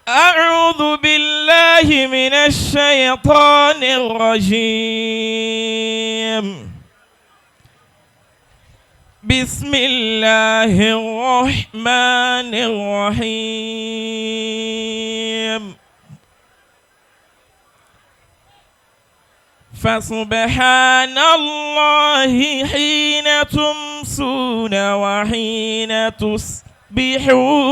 أعوذ بالله من الشيطان الرجيم. بسم الله الرحمن الرحيم. فسبحان الله حين تمسون وحين تصبحون.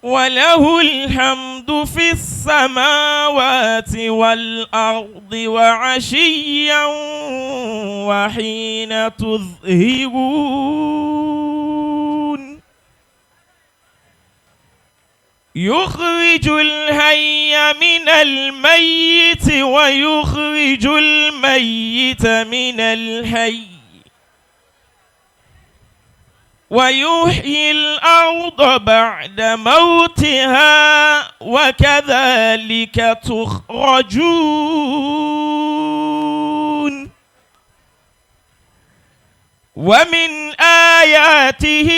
وله الحمد في السماوات والأرض وعشيا وحين تظهرون. يخرج الحي من الميت ويخرج الميت من الحي ويحيي الأرض بعد موتها وكذلك تخرجون. ومن آياته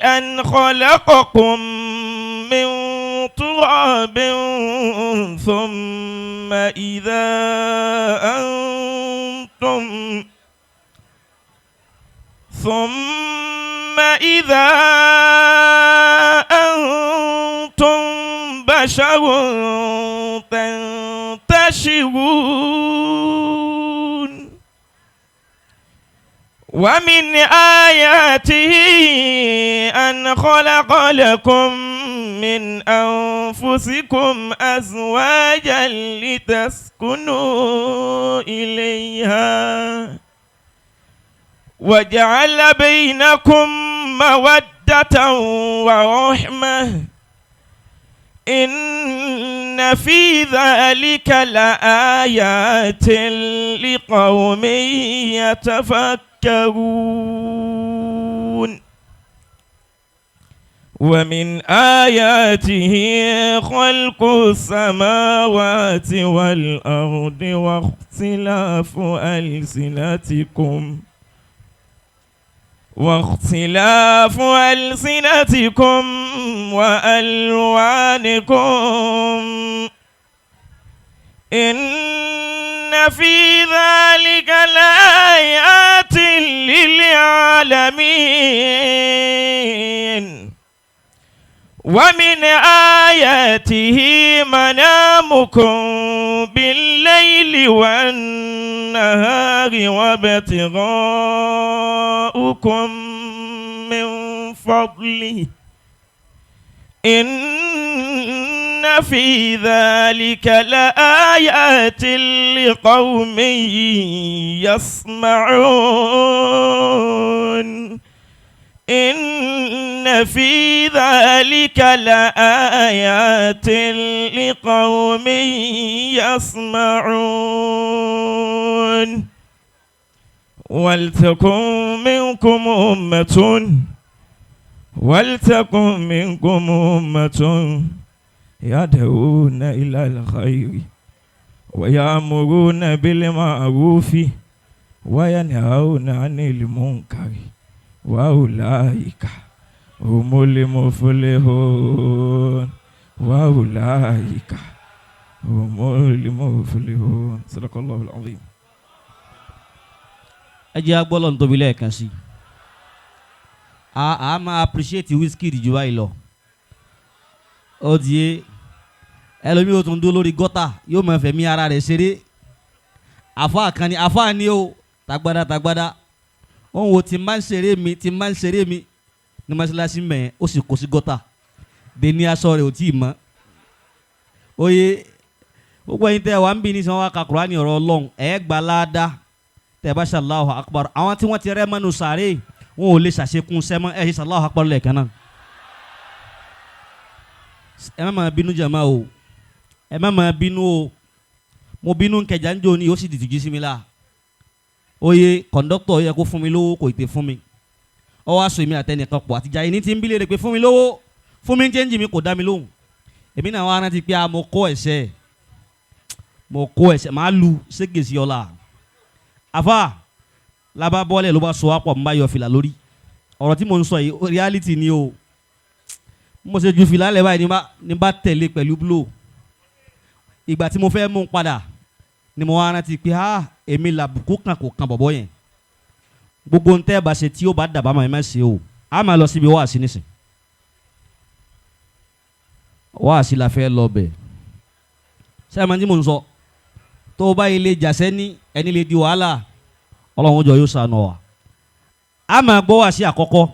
أن خلقكم من تراب ثم إذا أنتم بشر تنتشرون. ومن آياته أن خلق لكم من أنفسكم أزواجا لتسكنوا إليها وجعل بينكم مودة ورحمة إن في ذلك لآيات لقوم يتفكرون. ومن آياته خلق السماوات والأرض واختلاف ألسنتكم وألوانكم إن في ذلك لآيات للعالمين. ومن آياته منامكم بالليل والنهار وابتغاؤكم من فضله إن في ذلك لآيات لقوم يسمعون. إن في ذلك لآيات لقوم يسمعون. ولتكن منكم أمة يدعون إلى الخير ويأمرون بالمعروف وينهون عن المنكر وأولئك هم المفلحون. وأولئك هم المفلحون. صدق الله العظيم. Ẹ jẹ́ agbọ́lọ̀ ń tóbi lẹ́ẹ̀kan sí i. A máa appreciate Wizkid jù báyìí lọ. Ó di é ẹlòmíì ó tún dúró lórí gọ́tà yóò máa fẹ̀mí ara rẹ̀ ṣeré. Àfáà kan ni àfáà ni ó tagbada tagbada. Òun wo ti máa ń ṣeré mi ti máa ń ṣeré mi ní mọ́ṣáláṣí mẹ́ẹ̀ ó sì kó sí gọ́tà. Dèní aṣọ rẹ̀ ò tí ì mọ́. Oye gbogbo ẹ̀yin tẹ́ wà ń bí ní sọ wá ka Kùránì ọ̀rọ̀ Ọlọ́run ẹ̀ gbà láàdá tẹ́ bá ṣàlàhù akbar. Àwọn tí wọ́n ti rẹ́ mọ́nu sàárè wọn ò lè ṣàṣekún sẹ́mọ́ ẹ̀ ṣe ṣàlàhù akbar lẹ́ẹ̀kan náà. Ẹ má máa bínú jàmá o, ẹ má máa bínú o. Mo bínú kẹjà ń jò ní ó sì dìtìjú sí mi la. Oye kọ̀ǹdọ́tọ̀ yẹ kó fún mi lówó kò tè fún mi. Ó wá sọ èmi àtẹnìkan pọ̀ àtijọ́ yìí ní ti ń bí léèrè pé fún mi lówó fún mi ń chẹ́ǹjì mi kò dá mi lóhùn. Èmi náà wá rántí pé a mo kó ẹ̀ṣẹ̀ máa lu ségèsì ọ̀la. Àfà Labá bọ́lẹ̀ ló bá so wá pọ̀, n bá yọ fìlà lórí. Ọ̀rọ̀ tí mo ń sọ yìí, reality ni o. Mo ṣe ju fìlà lẹ̀ báyìí ní bá tẹ̀lé pẹ̀lú blow. Ìgbà tí mo fẹ́ mú un padà ni mo wá rántí pé ah, èmi làbùkù kan kò kan bọ̀bọ̀ yẹn. Gbogbo ń tẹ́ bá ṣe tí ó bá dàbá mọ̀, ẹ má ṣe o. A máa lọ síbi wáàsí nísìn, wáàsí la fẹ́ lọ bẹ̀. Sẹ́yìn máa ń tí mo ń sọ, tó o bá ilé jàsẹ́ ní ẹni lè di wàhálà. Ọlọ́run jọ yóò ṣàánú wa. A máa gbọ́ wáàsí àkọ́kọ́.